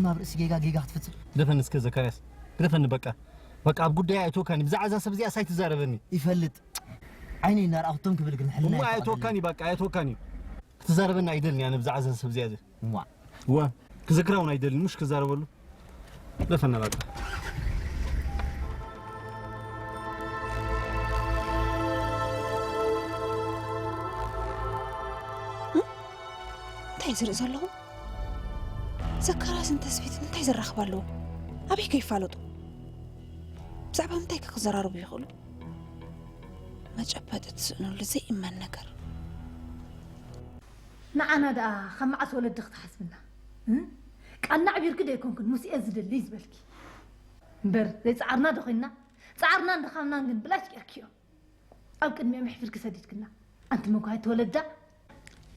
ኣብ ርእሲ ጌጋ ጌጋ ክትፍጽም። ግደፈኒ እስከ ዘካርያስ፣ ግደፈኒ በቃ። በቃ ኣብ ጉዳይ ኣይትወካኒ፣ ብዛዕባ እዛ ሰብ እዚኣ ሳይትዛረበኒ። ይፈልጥ። ዓይነይ እናረኣኹ ትም ክብል ግን ሕልና እሞ ኣይፈቕደለይ። ኣይትወካኒ በቃ፣ ኣይትወካኒ። ክትዛረበኒ ኣይደልን እየ ኣነ ብዛዕባ እዛ ሰብ እዚኣ። እዋ። እዋ። ክዝክራ እውን ኣይደልን፣ ምሽ ክዛረበሉ። ግደፈና በቃ። እንታይ ዝርኢ ዘለኹ? ዘካርያስን ተስፊትን እንታይ ዘራኽብ ኣለዎ? ኣበይ ከ ይፋለጡ? ብዛዕባ ምንታይ ከ ክዘራረቡ ይኽእሉ? መጨበጢ ትስእነሉ ዘይእመን ነገር። ንዓና ደኣ ካብ መዓስ ወለዲ ክትሓስብና? እ? ቃልና ኣዕቢርኪ ዶ ኣይኮንክን ምስኤ ዝደሊ ዝበልኪ? እምበር ዘይጻዕርና ዶ ኮይንና? ጻዕርናን ድኻምናን ግን ብላሽ ጌርክዮ። ኣብ ቅድሚኦም ኣሕፊርኪ ሰዲድክና። ኣንቲ መጓየቲ ወለዳ።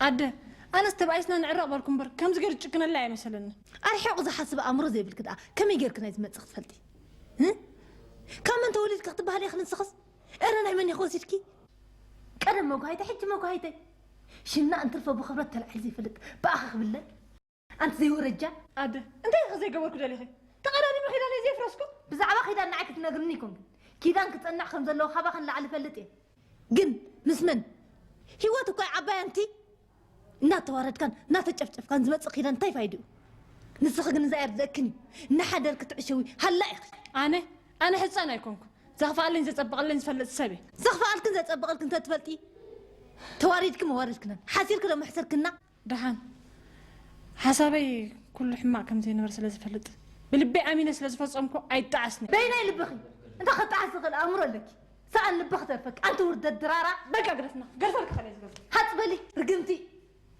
ኣደ፣ ኣነስ ተባኢስና ንዕረቕ በልኩ እምበር፣ ከምዚ ገይሩ ትጭክነለይ ኣይመሰለኒ። ኣርሒቑ ዝሓስብ ኣእምሮ ዘይብልኪ ደኣ ከመይ ጌርኪ ናይዚ መጽእ ክትፈልጢ? እ? ካብ መን ተወሊድኪ ክትበሃሊ ኢኺ ንስኽስ? እረ ናይ መን ኢኺ ወሲድኪ? ቀደም መጓየቲ፣ ሕጂ መጓየቲ። ሽምና እንትርፎ ብኽብረት ተላዒሉ ዘይፈልጥ ብኣኺ ክብለል? ኣንቲ ዘይወረጃ። ኣደ፣ እንታይ ኢኺ ዘይገበርኩ ደሊኺ? ተቐዳዲሙ ኪዳነይ ዘየፍረስኩ? ብዛዕባ ኪዳን ንዓይ ክትነግርኒ ኣይኮንክን። ኪዳን ክጸንዕ ከም ዘለዎ ካባኺ ንላዕሊ እፈልጥ እየ። ግን ምስ መን? ህይወት እኮ እያ ዓባይ ኣንቲ። እናተዋረድካን እናተጨፍጨፍካን ዝመጽእ ኪዳን እንታይ ፋይድኡ? ንስኺ ግን እዛ ኣየርድእክን እዩ። እናሓደርኪ ትዕሸዊ ሃላ ኢኺ። ኣነ? ኣነ ሕጻን ኣይኮንኩ። ዘኽፍኣለይን ዘጸብቐለይን ዝፈልጥ ሰብ እየ። ዘኽፍኣልክን ዘጸብቐልክን እንተትፈልጢ፣ ተዋሪድኪ መዋረድክናን ሓሲርኪ ዶ መሕሰርክና? ደሓን ሓሳበይ ኩሉ ሕማቕ ከም ዘይነበረ ስለ ዝፈልጥ፣ ብልበይ ኣሚነ ስለ ዝፈጸምኩ ኣይጠዓስን። በይናይ ልብኺ እንተ ክጠዓስ ዝኽእል ኣእምሮ ኣለኪ። ሰኣን ልቢ ክተርፈኪ ኣንቲ ውርደት ድራራ። በቃ ግደፍና፣ ገርፈልኪ ከለ ዝገብር። ሃጽ በሊ ርግምቲ።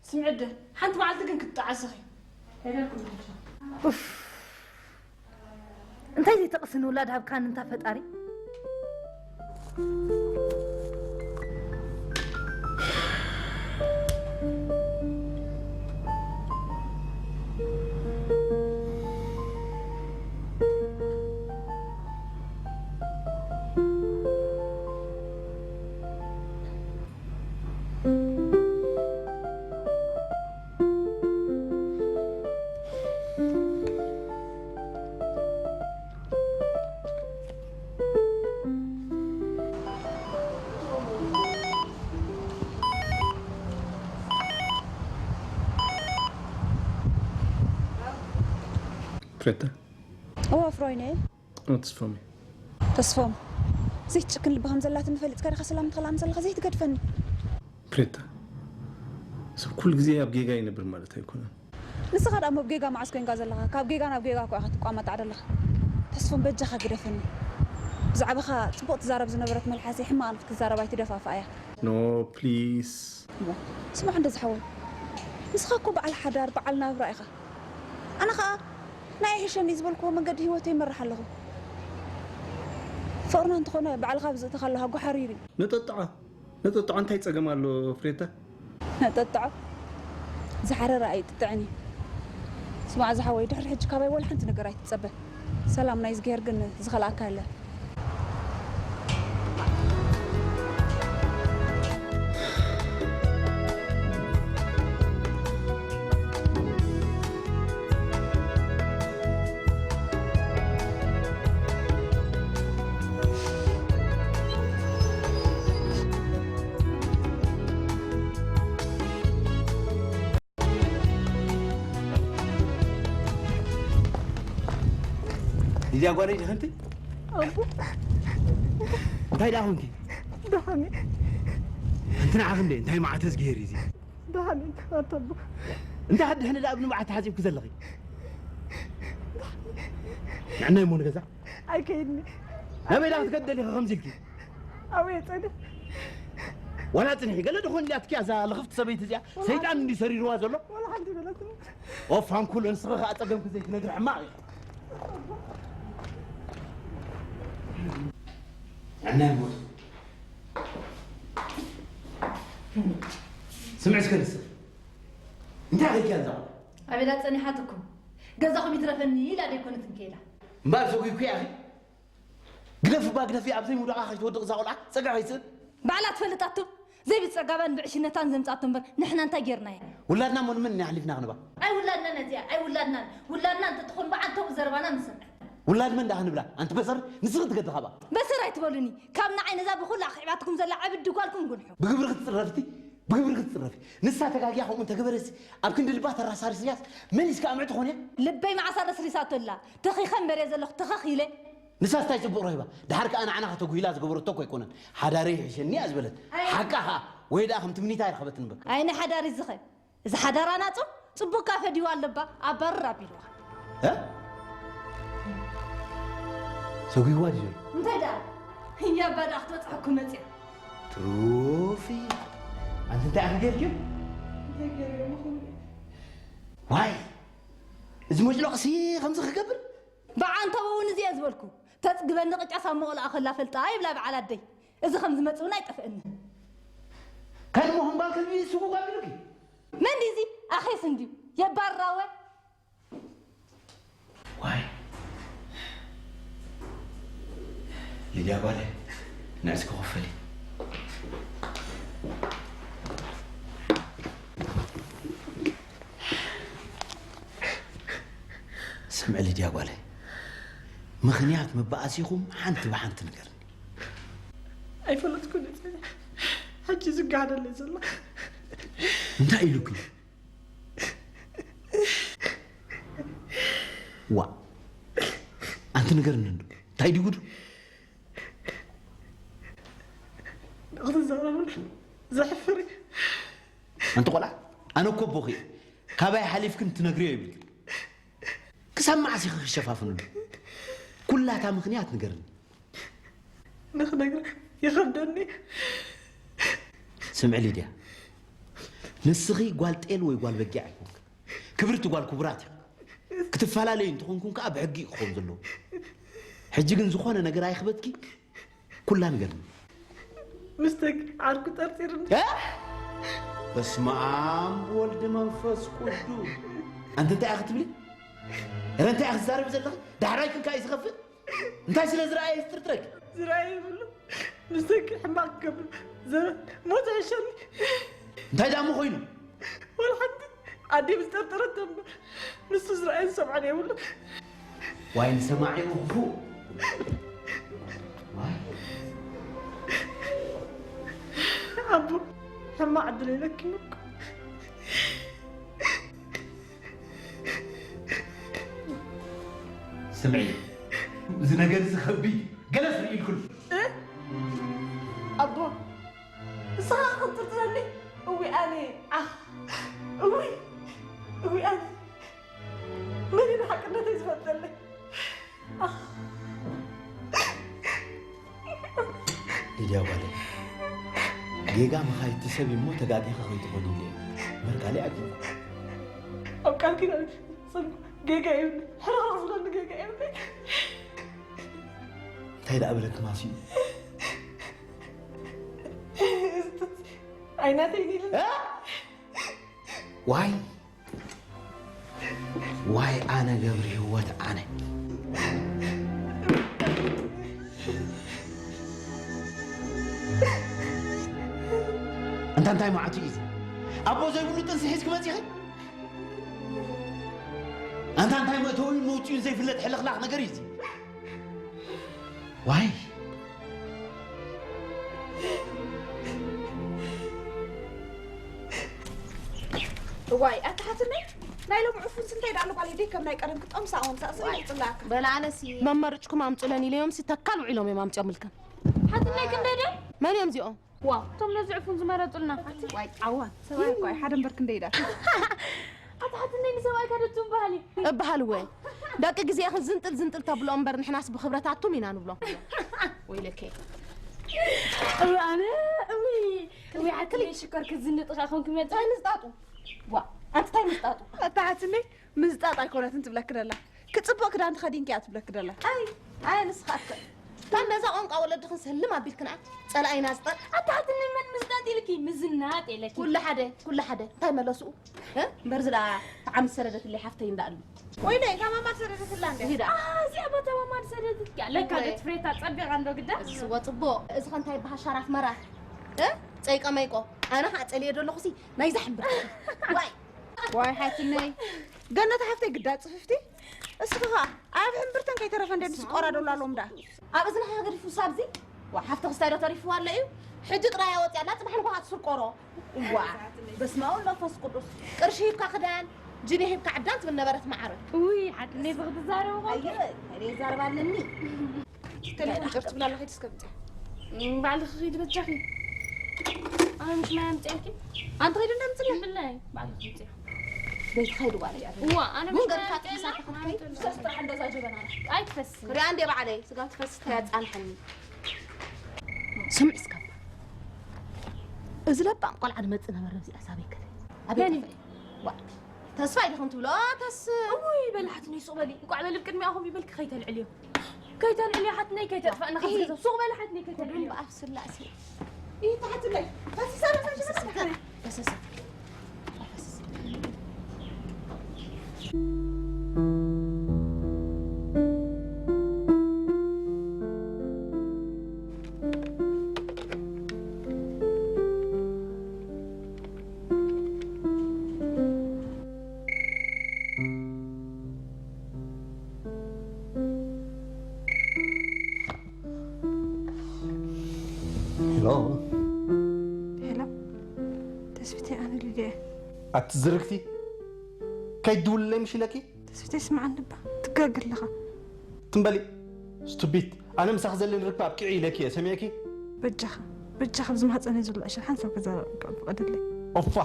ስምዒ ኣደ፣ ሓንቲ መዓልቲ ግን ክትጠዓስ ኢኺ። ከይደልኩም ብቻ። ኡፍ። እንታይ ዘይተቕስን ውላድ ሃብካን እንታ ፈጣሪ። ፍሬታ። እዋ ፍሮይነ። ኦ፣ ተስፎም እዩ። ተስፎም፣ ዘይትጭክን ልቢ ከም ዘላትኒ ፈሊጥካ ዲኻ ሰላም ትኸልኣኒ ዘለኻ? ዘይትገድፈኒ። ፕሬታ፣ ሰብ ኩሉ ግዜ ኣብ ጌጋ ይነብር ማለት ኣይኮነን። ንስኻ ደኣ እሞ ኣብ ጌጋ መዓስ ኮንካ ዘለኻ? ካብ ጌጋ ናብ ጌጋ እኮ ኢኻ ትቋማጣዕ ዘለኻ። ተስፎም፣ በጃኻ ግደፈኒ። ብዛዕባኻ ጽቡቕ ትዛረብ ዝነበረት መልሓሰይ ሕማቕ ክትዛረብ ኣይትደፋፍኣያ። ኖ፣ ፕሊስ። እሞ፣ ስማዕ እንዶ ዝሓወይ፣ ንስኻ እኮ በዓል ሓዳር፣ በዓል ናብራ ኢኻ። ኣነ ኸኣ ናይ ይሕሸኒ ዝበልክዎ መንገዲ ህይወተይ ይመርሕ ኣለኹ። ፍቕርና እንተኾነ ባዕልኻ ብዝእተኻሉ ሃጓ ሓሪር እዩ። ነጠጥዖ፣ ነጠጥዖ እንታይ ጸገም ኣሎ ፍሬታ? ነጠጥዖ? ዝሓረረ ኣይጥጥዕን እዩ። ስማዕ ዝሓወይ፣ ድሕሪ ሕጂ ካባይ ወላ ሓንቲ ነገር ኣይትጸበ። ሰላም ናይ እዝግሄር ግን ዝኸልኣካ የለን። እዚኣ ጓለይ ዲኺ ኣንቲ? ኣቦ። እንታይ ደኣ ኾንኪ? ደሓን እየ። ኣንቲ ንዓኺ እንደ እንታይ መዓት እዝግሄር እዩ እዚ? ደሓን እየ፣ ኣታ ኣቦ። እንታይ ክትድሕኒ ደኣ ብንብዓት ተሓጺብኪ ዘለኺ? ንዕናይ እሞ ንገዛ? ኣይከይድን እየ። ናበይ ደኣ ክትከዲ ደሊኺ ከምዚ ኢልኪ? ኣብኡ እየ ጸኒሐ። ዋላ ጽንሒ፣ ገለ ዶ ኮን ኢላትኪ እያ እዛ ልኽፍቲ ሰበይቲ እዚኣ? ዋላ ሰይጣን ሓንቲ እንድዩ ሰሪርዋ ዘሎ? ዋላ ሓንቲ ኣይበለትኒ። ኦፍ፣ ሃንኩል፣ ንስኺ ኸኣ ጸገምኪ ዘይትነግሪ ሕማቕ ኢኺ። ዕናይ ሞት። ስምዒ እስከ ንስኺ። እንታይ ኸይኪ ኣዛ? ኣቤላ ጸኒሓትኩም። ገዛኹም ይትረፈኒ ኢላ ደይኮነትን ከይዳ። እምበኣር ሰጉግኪ ኢኺ? ግደፊ እባ ግደፊ፣ ኣብ ዘይምውዳቓ ከይትወድቕ እዛ ቖልዓ፣ ጸግዒ ከይትስእን። ባዕላ ትፈልጥ ኣቱም። ዘይብጸጋባን ብዕሽነታን ዘምጻቶ እምበር ንሕና እንታይ ጌርናዮ? ውላድና እሞ ንመን ኢና ኣሕሊፍና ክንባ? ኣይውላድናን እዚኣ ኣይውላድናን። ውላድና እንተትኾን ብዓንተው ዘረባና ምሰምዐ። ውላድ መን ደኣ ክንብላ? ኣንቲ በሰር፣ ንስኺ ትገዲ ካብኣ። በሰር ኣይትበሉኒ። ካብ ንዓይ ነዛ ብኹላ ኣኽዒባትኩም ዘላ ዕብዲ ጓልኩም ጉንሑ። ብግብሪ ክትጽረፍቲ፣ ብግብሪ ክትጽረፊ። ንሳ ተጋጊያ ከምኡ እንተገበረሲ፣ ኣብ ክንዲ ልባ ተራሳርስያስ መን ኢስካ ኣምዕቲ ኾንያ? ልበይ መዓሳ ረስሪሳቶ ኣላ። ተኺኸ እምበር እየ ዘለኹ፣ ተኸኽ ኢለ። ንሳስ እንታይ ጽቡቕ ረኺባ? ደሓር ከኣ ንዓና ከተጉሂላ ዝገበረቶ እኮ ኣይኮነን። ሓዳረይ ይሕሸኒ እያ ዝበለት። ኣይ። ሓቃ ኸኣ፣ ወይ ደኣ ከም ትምኒታ ኣይረኸበትን እምበር። ኣይ፣ ንሓዳር ይዝኸ። እዚ ሓዳር ኣናጹ ጽቡቕ ካፈ ዲዋ ኣለባ፣ ኣባርር ኣቢልዋ። እ? ሰጒግዋ ድዩ ዘሎ? እንታይ ደኣ? ህያ ኣባ ደኣ ክትበጽሐኩም መጽያ። ትሩፊ። ኣንቲ እንታይ ኢኺ ጌርኪ? እንታይ ገይረ ይኹን? ዋይ! እዚ መጭሎቕሲ ከምዚ ክገብር? ብዓንተቦ እውን እዚ እየ ዝበልኩ። ተጽግበኒ ቅጫ ሳብ መቑላኣ ከላ ፈልጣ ይብላ በዓል ኣደይ። እዚ ከም ዝመጽእ እውን ኣይጠፍእኒ። ከድሞ ከም ጓል ከልቢ ስጉግ ኣቢሉኪ? መን ድዩ እዚ? ኣኼስ እንድዩ የባርራወ። ዋይ! ሊድያ ጓለይ፣ ንዕስኪ ክፈሊ። ስምዒ ሊድያ ጓለይ፣ ምኽንያት መባኣሲኹም ሓንቲ ብሓንቲ ንገርኒ። ኣይፈለጥኩን እየ። ሕጂ ዝጋሃደለይ ዘሎ። እንታይ ኢሉኪ? ዋ፣ ኣንቲ ንገርኒ እንዶ፣ እንታይ ድዩ ጉዱ? ንኽትዛረብሉ ዘሕፍር እዩ። ኣንቲ ቆልዓ፣ ኣነ እኮ ኣቦኺ እየ። ካባይ ሓሊፍክን ትነግርዮ የብልክን። ክሳብ መዓስ ኢኺ ክሸፋፍንሉ? ኩላታ ምኽንያት ንገርኒ። ንኽነግራ ይኸብደኒ። ስምዒ ሊድያ፣ ንስኺ ጓል ጤል ወይ ጓል በጊዕ ኣይኮንክን። ክብርቲ ጓል ክቡራት ኢኺ። ክትፈላለዩ እንተኾንኩም ከኣ ብሕጊ እዩ ክኸውን ዘለዎ። ሕጂ ግን ዝኾነ ነገር ኣይኽበትኪ፣ ኩላ ንገርኒ። ምስተኪ ዓርኩ ጠርጢርኒ። እ? በስመ ኣብ ወልድ መንፈስ ቅዱስ። ኣንቲ እንታይ ኢኺ ክትብሊ? እረ እንታይ ኢኺ ትዛረቢ ዘለኺ? ዳሕራይ ክንካ እዩ ዝኸፍእ። እንታይ ስለ ዝረኣየ ዝጥርጥረኪ? ዝረኣየ ይብሉ። ምስተኪ ሕማቕ ክገብር ዘበን ሞት ይሕሸኒ። እንታይ ደኣ እሞ ኮይኑ? ወላ ሓንቲ ኣደይ ዝጠርጠረት እምበር ንሱ ዝረኣየ ዝሰምዐን የብሉ። ዋይ ንሰማዒ ክፉእ። ዋይ። ኣቦ ሕማቕ ዕድል የለኪ እኮ። ስምዒ፣ እዚ ነገር እዚ ከቢድ እዩ። ገለ ስርኢ ኢልኩሉ። እ? ኣቦ፣ ንስኻ ክትጥርጥረኒ? እዊ ኣነ፣ ዓኽ፣ እዊ፣ እዊ ኣነ። መን እዩ ንሓቅነተይ ዝፈልጠለይ? ኣኽ። ሊድያ ጓለይ፣ ጌጋ መኻይድቲ ሰብ እዩ እሞ ተጋጊኻ ከይትኾኒ ኢለ እየ። እምበር ካልእ ኣይኮንኩን። ኣብ ቃል ኪዳን ሰብ ጌጋ የብለይ። ሕርቕርቕ ዝብለኒ ጌጋ የብለይ። እንታይ ደኣ በለኪ ማስዩ? ኣይናተይን ኢሉኒ። እ? ዋይ! ዋይ ኣነ ገብረ ህይወት ኣነ። እንታ እንታይ መዓቱ እዩ እዚ? ኣቦ ዘይብሉ ጥንሲ ሒዝኪ መጺኺ? ኣንታ እንታይ መእተዊን መውጽኢን ዘይፍለጥ ሕልኽላኽ ነገር እዩ እዚ። ዋይ! እዋይ፣ ኣታ ሓትነይ፣ ናይ ሎሚ ዕፉንስ እንታይ ደኣ ኣሎ ጓለይ፣ ደይ ከም ናይ ቀደም ክጠምሳ ኣምሳ፣ ስኒ ዋይ። ይጽላካ። በላ ኣነሲ መመርጭኩም ኣምጹለን ኢለዮም ሲ ተካል ውዒሎም እዮም ኣምጺኦምልክን። ሓትነይ ክንደይ ደይ? መን እዮም እዚኦም? ዋ፣ እቶም ነዚ ዕፉን ዝመረጹልና። ዋይ፣ ዓዋን፣ ሰብኣይ እኮ እዩ፣ ሓደ እምበር ክንደይ ደኣ? ኣታ ሓትነይ ንሰብኣይካ ዶ ትበሃሊ? እበሃል እወ። ደቂ ግዜኽን ዝንጥል ዝንጥል ተብሎ እምበር ንሕናስ ብኽብረታቱም ኢና ንብሎ። ወይለከ። እዊ ኣነ፣ እዊ፣ እዊ ሓትነይ ሽኮር ክዝንጥ ኸ ኾንክ መጽ-? እንታይ ምዝጣጡ? ዋ፣ ኣንቲ እንታይ ምዝጣጡ? ኣታ ሓትነይ ምዝጣጥ ኣይኮነትን ትብለክ ደላ። ክጽብቕ ክዳን ተኸዲንኪ እያ ትብለክ ደላ። ኣይ፣ ኣይ፣ ንስኻ ኣትክእል። እታ ነዛ ቋንቋ ወለድኽን ሰልም ኣቢልክን ኣት ጸላኢና ዝጠል-። ኣታ ሓትነይ መን ምዝጣጥ ኢልኪ? ምዝናጥ ኢለኪ። ኩሉ ሓደ፣ ኩሉ ሓደ። እንታይ መለስኡ? እ? እምበር ዝዳ ተዓሚ ዝሰደደትለይ ሓፍተይ እንዳኣሉ። ወይለይ፣ እታ ማማ ዝሰደደትላ እንደ። ይዳ። ኣ፣ እዚኣ እባ እታ ማማ ዝሰደደትልኪ። ለካ ወይ። ገት ፍሬታ ጸቢቓ እንዶ ግዳ። እዚ ስዋ ጽቡቕ። እዚ ኸ እንታይ ይበሃል? ሻራፍ መራ። እ? ጸይቀ መይቆ። ኣነ ኸዓ ጸልየ ዶ ኣለኹሲ ናይዛ ሕምብርቲ። ዋይ። ዋይ ሓትነይ። ገነት ሓፍተይ ግዳ ጽፍፍቲ። እስኺ ኸዓ ኣብ ሕምብርተን ከይተረፈ እንደ ዝቆራ ዶ ኣለዎም ደኣ። ኣብ እዝንኻ ገዲፉ ሳብዚ። ዋ ሓፍቲ ክስታይ ዶ ተሪፍዋ ኣሎ እዩ። ሕጂ ጥራይ ኣወጽያ ኣላ ጽባሕ ንጎ ኸዓ ትስቆሮ። ዋ። በስመ ኣብ ወወልድ ወመንፈስ ቅዱስ። ቅርሺ ሂብካ ክዳን፣ ጅንየ ሂብካ ዕዳን ትብል ነበረት መዓረ። ውይ ሓትነይ ብኽትዛረቡ ኣየ፣ ኣየ ዛረባ ኣለኒ። ቴሌፎን ጭር ትብል ኣላ፣ ከይዲ እስከ ብጽሕ። እም፣ ባዕልኺ ኺዲ በጃኺ። ኣነ ምሽ ማይ ኣምጽኣልኪ። ኣንቲ ኸይዲ እንዳምጽእ። ብላይ፣ ባዕልኺ ምጽእ። ቤት ኸይዲ ጓል እያ። እዋ፣ ኣነ ግን ምሽ ማይ ገርካ ኣምጽኣልና። ጥሒሳ ተኸፍከይ። ኣምጽኣልና። ሰስ ጥራሕ እንደዛ ጀበና። ኣይትፈስን። ክሪኣ እንዴ ባዕለይ፣ ስጋ ትፈስስ ተያጻንሐኒ። ስምዒ እስከ። እዚ ለባም ቆልዓ ድመጽእ ነበረ፣ እዚኣ ሳበይ ከለ። ኣበይ መን እዩ? ጠፍአ? ዋ፣ ተስፋ ኢልኽን ትብሎ፣ ተስ-፣ እውይ፣ በሊ ሓትነይ ሱቕ በሊ። እንቋዕ በሊ ብቅድሚኣኹም ይበልኪ ከይተልዕልዮ። ከይተልዕልዮ ሓትነይ ከይተጥፋእና ካብ እሂ። ገዛ። ሱቕ በሊ ሓትነይ ከይተልዕልዮ። ኩሉም ብኣፍ ስላሴ። እሂ፣ ተሓትለይ። ፈሲሳ፣ ፈሲሳ፣ ፈሲሳ። ፈሲሳ። ሄሎ። ሄሎ። ተስፊተይ፣ ኣነ ሊድያ እየ። ኣቲ ዝርግቲ፣ ከይትድውልለይ ምሽ ኢለኪ? ተስፊተይ፣ ስምዓኒ እባ፣ ትጋገ ኣለኻ። ትም በሊ፣ ስቱፒድ። ኣነ ምሳኺ ዘለኒ ርክብ ኣብቂዑ ኢለኪ እየ፣ ሰሚዕኪ? በጃኻ፣ በጃኻ፣ ኣብዚ ማህፀነይ ዘሎ ዕሸል ሓንሳብ ከዛረበካ ፍቐደለይ። ኦፋ!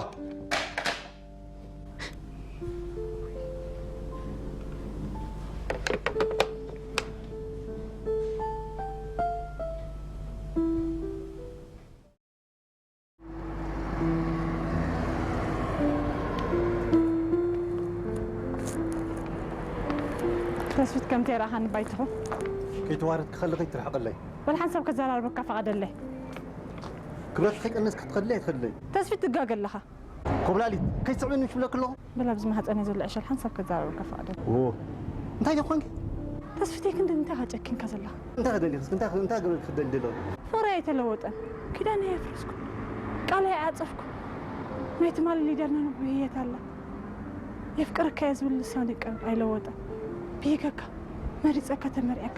ተስፊት ከምቲ የረኣኻኒ ባይትኹ። ከይተዋረድኪ ከለኺ ትርሕቕለይ። በል ሓንሳብ ከዘራርበካ ፈቐደለይ። ክብረት ከይቀነስኪ ክትኸድለይ ኣይትኸድለይ። ተስፊት ትጋገ ኣለኻ። ኮብላሊት፣ ከይትስዕበኒ ምሽ ብለኪ ኣለኹ። በል ኣብዚ ማህፀነይ ዘሎ ዕሸል ሓንሳብ ከዘራርበካ ፈቐደለይ። ዎ፣ እንታይ ደኣ ኾንኪ? ተስፊተይ ክንዲ እንታይ ኢኻ ጨኪንካ ዘለኻ? እንታይ ክደሊ፣ እስኪ እንታይ፣ እንታይ ገበርኪ ክደሊ ዘለኹ? ፍቕረይ ኣይተለወጠን። ኪዳነይ ኣየፍረስኩን። ቃለይ ኣይዓጸፍኩን። ናይ ትማሊ ሊደር ነንጉ ብህየት ኣላ። የፍቅረካ እየ ዝብል ልሳነይ ቀ-፣ ኣይለወጠን። ብሂገካ፣ መሪጸካ፣ ተመርዕካ።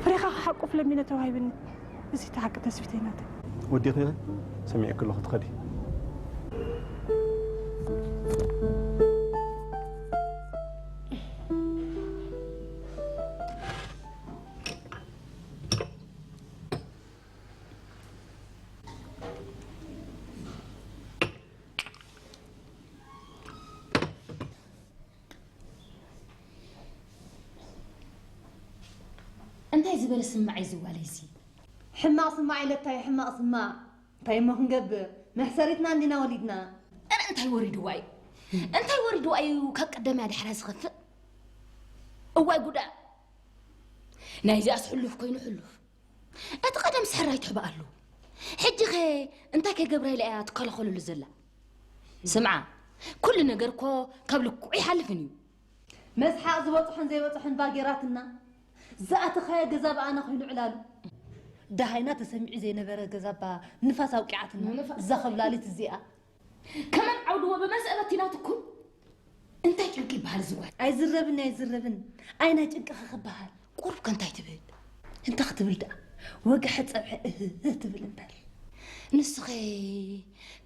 ፍሬኻ ክሓቁፍ ለሚነ ተዋሂብኒ። እዚ እቲ ሓቂ ተስፊተይ ናተይ። ወዲኺ ሰሚዐኪ ኣለኹ ትኸዲ። እንታይ ዝበለ ስማዕ እዩ ዝዋለይሲ? ሕማቕ ስማዕ ኢለካዮ፣ ሕማቕ ስማዕ። እንታይ እሞ ክንገብር? መሕሰሪትና እንዲና ወሊድና። እረ እንታይ ወሪድዋ እዩ? እንታይ ወሪድዋ እዩ ካብ ቀደም እያ ዳሕራ ዝኸፍእ? እዋይ ጉዳ! ናይዚኣስ ሕሉፍ ኮይኑ ሕሉፍ። እቲ ቀደም ስሕራይ ትሕባእ ኣሎ። ሕጂኸ እንታይ ከይገብራ ኢላ እያ ትከላኸለሉ ዘላ? ስምዓ፣ ኩሉ ነገር እኮ ካብ ልክዑ ይሓልፍን እዩ። መስሓቕ ዝበፅሖን ዘይበፅሖን ባጌራትና። ዝኣተኻዮ ገዛ ብኣና ኮይኑ ዕላሉ። ደሃይና ተሰሚዑ ዘይነበረ ገዛ እባ ንፋስ ኣውቂዓትና። ንፋስ። እዛ ኸብላሊት እዚኣ። ከመን ዓውድዎ ብመሰ በቲናትኩም። እንታይ ጭንቂ ይበሃል እዚ ጓል? ኣይዝረብን ኣይዝረብን። ኣይ ናይ ጭንቅኺ ክበሃል። ቁሩብ ከ እንታይ ትብል? እንታይ ክትብል ደኣ? ወግሐ ጸብሐ እህህ ትብል እምበር። ንስኺ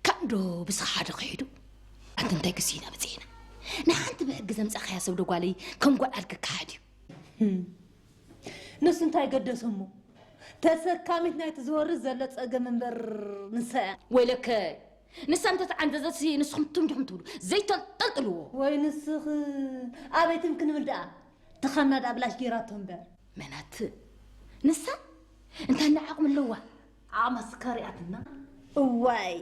ካብ ዶ ብስኻ ሓደ ክሒዱ? ኣቲ እንታይ ግዜ ኢና መጺእና? ንሓንቲ ብሕጊ ዘምጻኻያ ሰብ ዶ ጓለይ ከም ጓል ኣድገ ክሓድ እዩ? ህም። ንሱ እንታይ ገደሶ እሞ? ተሰካሚት ናይቲ ዝወርድ ዘሎ ጸገም እምበር ንሳ እያ። ወይለከ፣ ንሳ እንተተዓንዘዘትሲ ንስኹም ትም ዲኹም ትብሉ? ዘይተንጠልጥልዎ። ወይ ንስኺ ኣበይ ትም ክንብል ደኣ? ድኻምና ደኣ ብላሽ ገይራቶ እምበር። መናት፣ ንሳ እንታይ ዓቕሚ ኣለዋ? ዓቕማ ስካ ሪኣትና። እዋይ።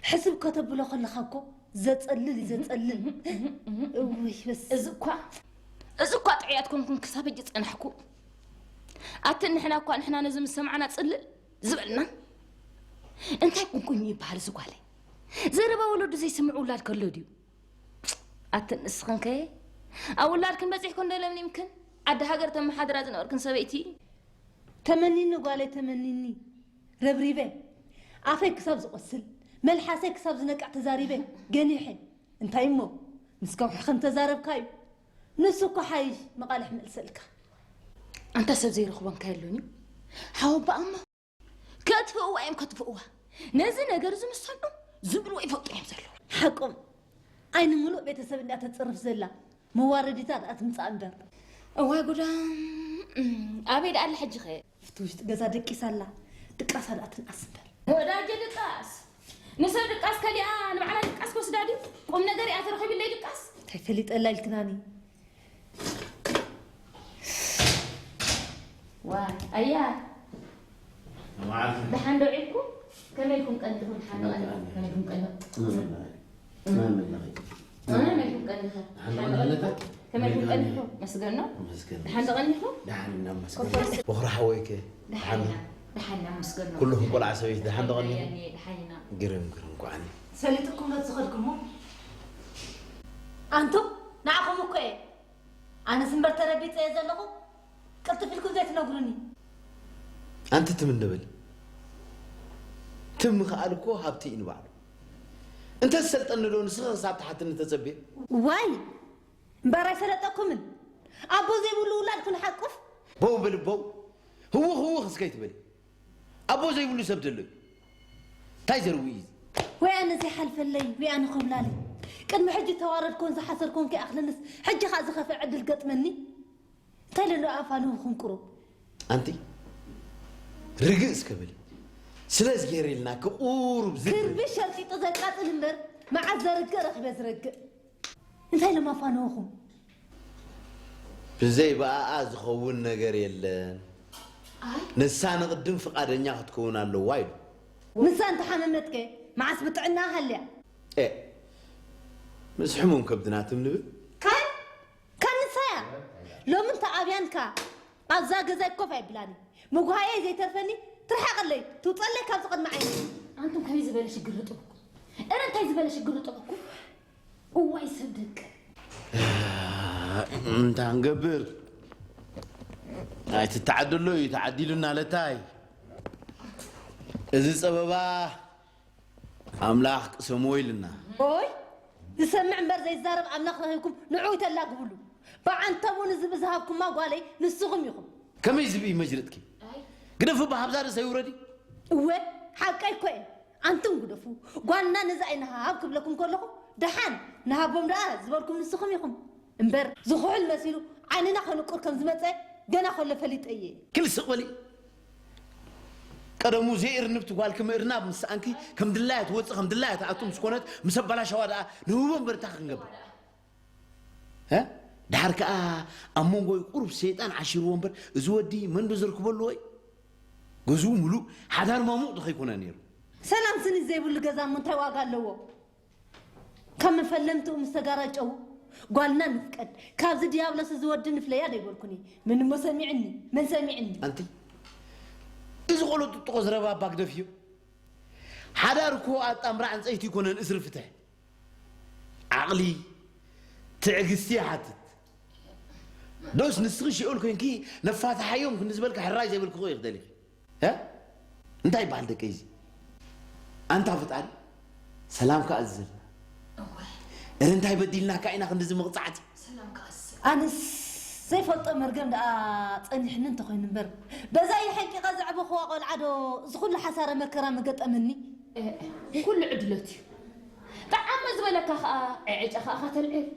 ሕስብ ከተብሎ ከለኻ እኮ ዘጸልል እዩ፣ ዘጸልል። እውይ፣ በስ። እዚ እኳ፣ እዚ እኳ ጥዑያት ኮንኩም ክሳብ ሕጂ ጸናሕኩ። ኣቲ ንሕና እኳ፣ ንሕና ነዚ ምስ ሰማዕና ጽልል ዝበልና። እንታይ ቁንቁኝ ይበሃል እዚ ጓለይ? ዘረባ ወለዱ ዘይስምዕ ውላድ ከሎ ድዩ? ኣቲ ንስኽን ከ ኣብ ውላድክን በጺሕክን ዶ ለምሊምክን? ዓዲ ሃገር ተመሓድራ ዝነበርክን ሰበይቲ። ተመኒኒ ጓለይ፣ ተመኒኒ። ረብሪበ ኣፈይ ክሳብ ዝቆስል መልሓሰይ ክሳብ ዝነቅዕ ተዛሪበ ገኒሐ። እንታይ እሞ ምስ ከውሒ ከም ተዛረብካዩ ንሱ እኮ ሓይሽ መቓልሕ መልሰልካ። ኣንታ ሰብ ዘይረኽቦ እንታይ ኣሎኒ? ሓወባኣ እሞ ከጥፍእዋ እዮም ከጥፍእዋ። ነዚ ነገር እዚ ምስ ሰምዑ ዝብልዎ ይፈልጡ እዮም ዘለዉ። ሓቆም። ኣይ ንምሉእ ቤተሰብ እንድያ ተጽርፍ ዘላ። መዋረዲታ ደኣ ትምጻእ እምበር። እዋይ ጉዳ። እም፣ ኣበይ ደኣ ኣላ ሕጂ ኸ? ኣብቲ ውሽጢ ገዛ ደቂሳ ኣላ። ድቃሳ ደኣ ትንኣስ እምበር። ወዳጀ ድቃስ። ንሰብ ድቃስ ከሊኣ ንባዕላ ድቃስ ክወስዳ ድዩ? ቁም ነገር እያ ተረኺብለይ ድቃስ። እንታይ ፈሊጠላ ኢልክናኒ? ዋ፣ ኣያ። መዓልቲ። ደሓን ዶ ዒልኩም? ከመይ ኢልኩም ቀኒኹም? ደሓን ዶ ቀኒኹም? ከመይ ኢልኩም ቀኒኹም? መመለኺ። ከመይ ኢልኩም ቀኒኹም? ደሓን ዶ ቀኒኹም? ከመይ ኢልኩም ቀኒኹም? መስገን ነው። መስገን። ደሓን ዶ ቀኒኹም? ደሓን ኢና መስገን። ኮፈርስ። በኹሪ ሓወይከ? ደሓን ደሓን ኢና። ደሓን ኢና መስገን ነው። ኩልኹም ቆልዓ ሰበይቲ ደሓን ዶ ቀኒኹም? ደሓን ኢና። ግርም፣ ግርም፣ ኳዕኒ። ሰሊጥኩም ዶ ዝኸድኩሞ? ኣንቱም፣ ንዓኹም እኮ እየ። ኣነስ እምበር ተረቢጸ እየ ዘለኹ። ቅልጥፍ ኢልኩም ዘይትነግሩኒ። ኣንቲ ትም እንበል። ትም ምኽኣል እኮ ሃብቲ እዩ ንባዕሉ። እንተ ዝሰልጠኒ ዶ ንስኺ ክሳብ ትሓትኒ ተጸብየ? ዋይ! እምበር ኣይሰለጠኩምን። ኣቦ ዘይብሉ ውላድ ክንሓቁፍ? በው በል በው። ህውኽ ህውኽ እስከ ኣይትበሊ። ኣቦ ዘይብሉ ሰብ ደሎ እዩ። እንታይ ዘርዊ እዩ እዚ? ወይ ኣነ ዘይሓልፈለይ፣ ወይ ኣነ ኮብላሊ። ቅድሚ ሕጂ ተዋረድኮን ዝሓሰርኮን ከይኣኽለንስ፣ ሕጂ ኸኣ ዝኸፍእ ዕድል ገጥመኒ? እንታይ ኢለ ንኣፋ ንህኹም ቁሩብ? ኣንቲ፣ ርግእ እስከ በሊ። ስለ እዝግሄር ኢልናኪ ቁሩብ ዝግ በሊ። ክርቢ ሸርጢጡ ዘቃጽል እምበር፣ መዓስ ዘርግእ ረኺበ ዝረግእ። እንታይ ኢሎም ኣፋነውኹም? ብዘይ ብኣኣ ዝኸውን ነገር የለን። ኣይ። ንሳ ንቕድም ፍቓደኛ ክትከውን ኣለዋ ኢሉ። ንሳ እንተሓመመትከ መዓስ ብጥዕና ሃልያ? ኤ፣ ምስ ሕሙም ከብድና ትም ንብል? ካን? ካብ ንሳያ? ሎሚ እንተ ኣብያንካ ኣብዛ ገዛይ ኮፍ ኣይብላኒ። ምጉሃየይ ዘይተርፈኒ ትርሓቐለይ፣ ትውፀለይ ካብዚ ቅድሚ ዓይነይ። ኣንቱም ከመይ ዝበለ ሽግር ርጠበኩም? እረ እንታይ ዝበለ ሽግር ርጠበኩም? እዋይ ሰብ ደቂ። እንታይ ንገብር? ኣይትተዓደሎ እዩ ተዓዲሉና ለታይ። እዚ ጸበባ ኣምላኽ ቅሰሞ ኢልና። ኦይ፣ ዝሰምዕ እምበር ዘይዛረብ ኣምላኽ ረኺብኩም ንዕኡ ይተላግብሉ። ብዓንተቡ ንዝቢ ዝሃብኩማ ጓለይ ንስኹም ኢኹም። ከመይ ዝብኢ መጅርጥኪ? ኣይ። ግደፊ ብሃብዛ ርእሰይ ውረዲ። እወ፣ ሓቀይ እኮ እየ። ኣንቱም ግደፉ። ጓልና ነዛ ኣይንሃብ ክብለኩም ከለኹ፣ ደሓን ንሃቦም ደኣ ዝበልኩም ንስኹም ኢኹም። እምበር፣ ዝኹሕል መሲሉ ዓይንና ከንቁር ከም ዝመጸ ገና ከሎ ፈሊጠ እየ። ክልስቕ በሊ። ቀደሙ ዘይእርንብቲ ጓልኪ ምእርናብ ምስ ሰኣንኪ፣ ከም ድላያ ትወጽእ፣ ከም ድላያ ትኣቱ ምስ ኮነት፣ ምስ ኣባላሸዋ ደኣ ንህቦ እምበር እንታይ ክንገብር? እ? ደሓር ከኣ ኣብ መንጎይ ቁሩብ ሰይጣን ዓሺርዎ እምበር፣ እዚ ወዲ መን ዶ ዘርክቦ ኣለዎ እዩ? ገዝኡ ምሉእ ሓዳር ማሙቕ ዶ ከይኮነ ነይሩ? ሰላም ስኒት ዘይብሉ ገዛ እሞ እንታይ ዋጋ ኣለዎ? ካብ መፈለምትኡ ምስ ተጋራጨዉ፣ ጓልና ንፍቀድ፣ ካብዚ ዲያብሎስ እዚ ወዲ ንፍለያ ዶ ኣይበልኩን እየ? መን እሞ ሰሚዕኒ? መን ሰሚዕኒ? ኣንቲ፣ እዚ ቆሎ ጥጥቖ ዝረባ እባ ግደፍዮ። ሓዳር እኮ ኣጣምራ ዕንጸይቲ ኣይኮነን፣ እስሪ ፍትሕ። ዓቕሊ፣ ትዕግስቲ ይሓትት። ዶስ ንስኺ ሽኦል ኮይንኪ ነፋታሓዮም ክንዲ ዝበልኪ ሕራይ ዘይበልኪ እኮ ይኽደልኺ። እ? እንታይ ይበሃል ደቀይ እዚ? ኣንታ ፈጣሪ ሰላምካ ኣዝዘልና። እወ። እረ እንታይ በዲልናካ ኢና ክንድዚ መቕጻዕቲ? ሰላምካ ኣዝዘልና። ኣነስ ዘይፈልጦ መርገም ደኣ ጸኒሕኒ እንተኾይኑ እምበር፣ በዛ የሐንቂቐ ዘዕበኽዋ ቆልዓ ዶ እዚ ኩሉ ሓሳረ መከራ ምገጠመኒ? እ፣ እ፣ ኩሉ ዕድሎት እዩ። ጠዓመ ዝበለካ ኸኣ ዕዕጨ ኸኣ ከተልዕል።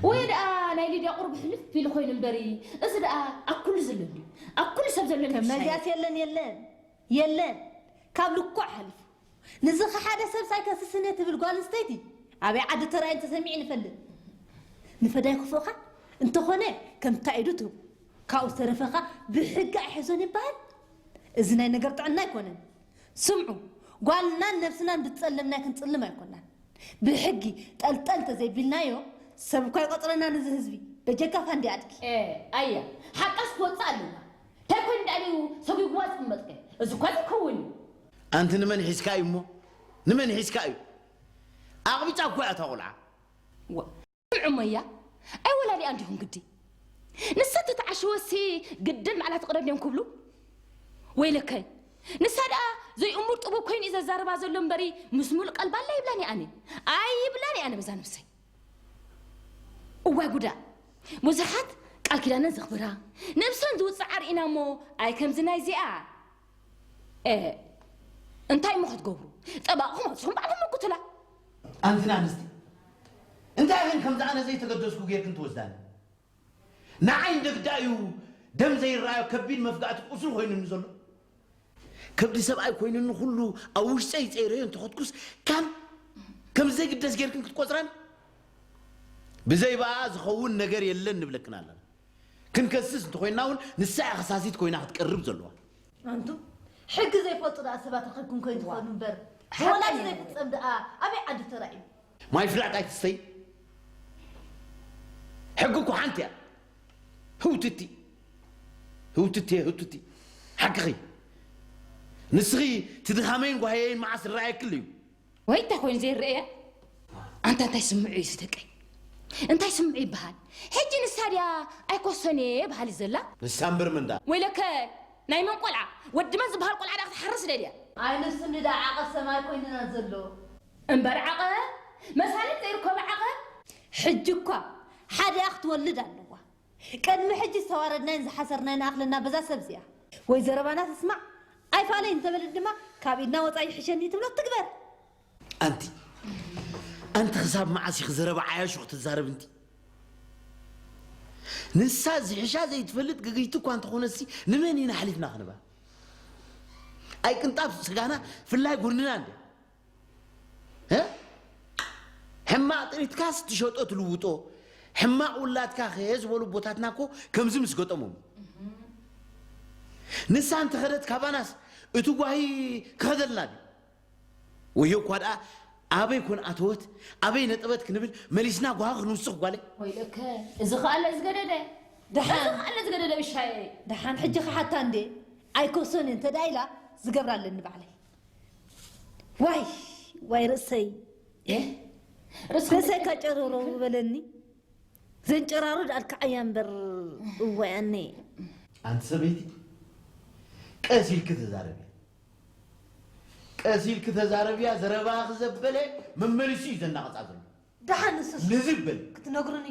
ወይ ደኣ ናይ ሊድያ ቁሩብ ሕልፍ ኢሉ ኮይኑ እምበሪ፣ እዚ ደኣ ኣብ ኩሉ ዘሎ እንድዩ። ኣብ ኩሉ ሰብ ዘሎ ከም ይመስል። መዚኣስ የለን፣ የለን፣ የለን። ካብ ልክዕ ሓሊፉ። ንዚ ኸሓደ ሰብ ሳይከስስን እየ ትብል ጓል ኣንስተይቲ ኣበይ ዓዲ ተራእየን ተሰሚዕን ይፈልጥ። ንፈዳይ ክፉእኻ እንተኾነ ከምታ ኢዱ ትህቡ። ካብኡ ዝተረፈ ኸኣ ብሕጊ ኣይሕዞን ይበሃል። እዚ ናይ ነገር ጥዕና ኣይኮነን። ስምዑ፣ ጓልናን ነብስናን ብዝጸለምናዮ ክንጽልም ኣይኮናን። ብሕጊ ጠልጠል እንተዘይቢልናዮ፣ ሰብ እኳ ይቆጽረና ነዚ ህዝቢ። በጀካ ፋንዲ ኣድጊ። ኤ፣ ኣያ፣ ሓቃስ ክወጽእ ኣለዋ። እንታይ ኮይኑ ደኣ ድዩ ሰጒግዋ ዝቕመጥከ? እዚ እኳ ዘይከውን እዩ። ኣንቲ ንመን ሒዝካ እዩ እሞ? ንመን ሒዝካ እዩ? ኣቕቢጫ እኮ እያ እታ ቆልዓ። ዋ፣ ስምዑ እሞ እያ። ኣይ ወላዲኣ እንዲኹም ግዲ። ንሳ ተተዓሸወሲ ግድን ባዕላ ትቕደም ድዮም ክብሉ? ወይለከይ፣ ንሳ ደኣ ዘይእሙር ጥቡብ ኮይኑ እዩ ዘዛርባ ዘሎ እምበሪ፣ ምስ ሙሉእ ቀልባ ኣላ ይብላን እየ ኣነ። ኣይብላን እየ ኣነ በዛ ነብሰይ። እዋይ ጉዳ! ብዙሓት ቃል ኪዳነን ዘኽብራ፣ ነብሰን ዝውጽዓ ርኢና እሞ፣ ኣይ ከምዚ ናይዚኣ። እ፣ እንታይ እሞ ክትገብሩ? ጸባቕኹም ኣውጺኹም ባዕልኹም መጉቱላ። ኣንትን ኣንስቲ፣ እንታይ ግን ከምዚ ኣነ ዘይተገደስኩ ጌርክን ትወስዳኒ? ንዓይ እንደ ግዳ እዩ ደም ዘይረኣዮ ከቢድ መፍጋእቲ ቁስሊ ኮይኑኒ ዘሎ። ከብዲ ሰብኣይ ኮይኑኒ ኩሉ ኣብ ውሽጠይ ጸይረዮ እንተኸትኩስ፣ ከም፣ ከም ዘይግደስ ጌርክን ክትቆጽራኒ? ብዘይ ብኣ ዝኸውን ነገር የለን ንብለክን ኣለና። ክንከስስ እንተኾይንና እውን ንሳ እያ ከሳሲት ኮይና ክትቀርብ ዘለዋ። ኣንቱ፣ ሕጊ ዘይፈልጡ ደኣ ሰባት ረኺብኩም ኮይኑ ትኾኑ እምበር፣ ሓቂ ወላጅ እዩ። ዘይፍጸም ደኣ ኣበይ ዓዲ ተራእዩ? ማይ ፍላጥ ኣይትስተይ። ሕጊ እኮ ሓንቲ እያ። ህውትቲ። ህውትቲ፣ ህውትቲ። ሓቅኺ። ንስኺ እቲ ድኻመይን ጓህየይን መዓስ ዝረኣየክል እዩ? ወይ እንታይ ኮይኑ ዘይረኣየ? ኣንታ እንታይ ስምዑ እዩ ዝደቀይ? እንታይ ስምዑ ይበሃል? ሕጂ ንሳ ድያ ኣይኮሰን እየ በሃሊ ዘላ? ንሳ እምበር መን ደኣ? ወይለከ ናይ መን ቆልዓ? ወዲ መን ዝበሃል ቆልዓ ደኣ ክትሓርስ ደልያ? ኣይ ንስኒ ደኣ ዓቐብ ሰማይ ኮይንና ዘሎ። እምበር ዓቐ መሳልል ዘይርከቦ ዓቐ? ሕጂ እኳ ሓዲኣ ክትወልድ ኣለዋ። ቅድሚ ሕጂ ዝተዋረድናይን ዝሓሰርናይን ኣኽለና በዛ ሰብ እዚኣ። ወይ ዘረባና ትስማዕ፣ ኣይፋለይ እንተበለት ድማ ካብ ኢድና ወጻኢ ይሕሸኒ ትብሎ ትግበር። ኣንቲ፣ ኣንቲ ክሳብ መዓስ ኢኺ ዘረባ ዓያሹ ክትዛረብ እንቲ? ንሳ ዝሕሻ ዘይትፈልጥ ግግይቲ እኳ እንተኾነሲ ንመን ኢና ሓሊፍና ክንባ? ኣይ ቅንጣብ ስጋና ፍላይ ጎንና እንድያ። እ? ሕማቕ ጥሪትካስ ትሸጦ ትልውጦ፣ ሕማቕ ውላድካ ከየ ዝበሉ ኣቦታትና እኮ ከምዚ ምስ ገጠሞም። ንሳ እንተኸደት ካባናስ እቲ ጓሂ ክኸደልና ድዩ? ወዮ እኳ ደኣ ኣበይ ኮን ኣተወት፣ ኣበይ ነጠበት ክንብል መሊስና ጓሂ ክንውስኽ ጓለይ። ወይለከ፣ እዚ ኸኣ ኣሎ ዝገደደ። ደሓን። እዚ ኸኣ ኣሎ ዝገደደ ብሻየይ። ደሓን ሕጂ ክሓታ እንዴ? ኣይኮሶን እንተ ደኣ ኢላ ዝገብራ ኣለኒ ባዕለይ። ዋይ፣ ዋይ ርእሰይ። እ? ርእስኺ ርእሰይ ካጨረሮ በለኒ። ዘንጨራሩ ዳልካ ዓያ እምበር እዋይ ኣነ። ኣንቲ ሰበይቲ ቀስ ኢልኪ ተዛረብያ። ቀስ ኢልኪ ተዛረብያ፣ ዘረባኺ ዘበለ መመሊሱ እዩ ዘናቕጻ ዘሎ። ደሓን ንስስ ንዝበል ክትነግሩኒ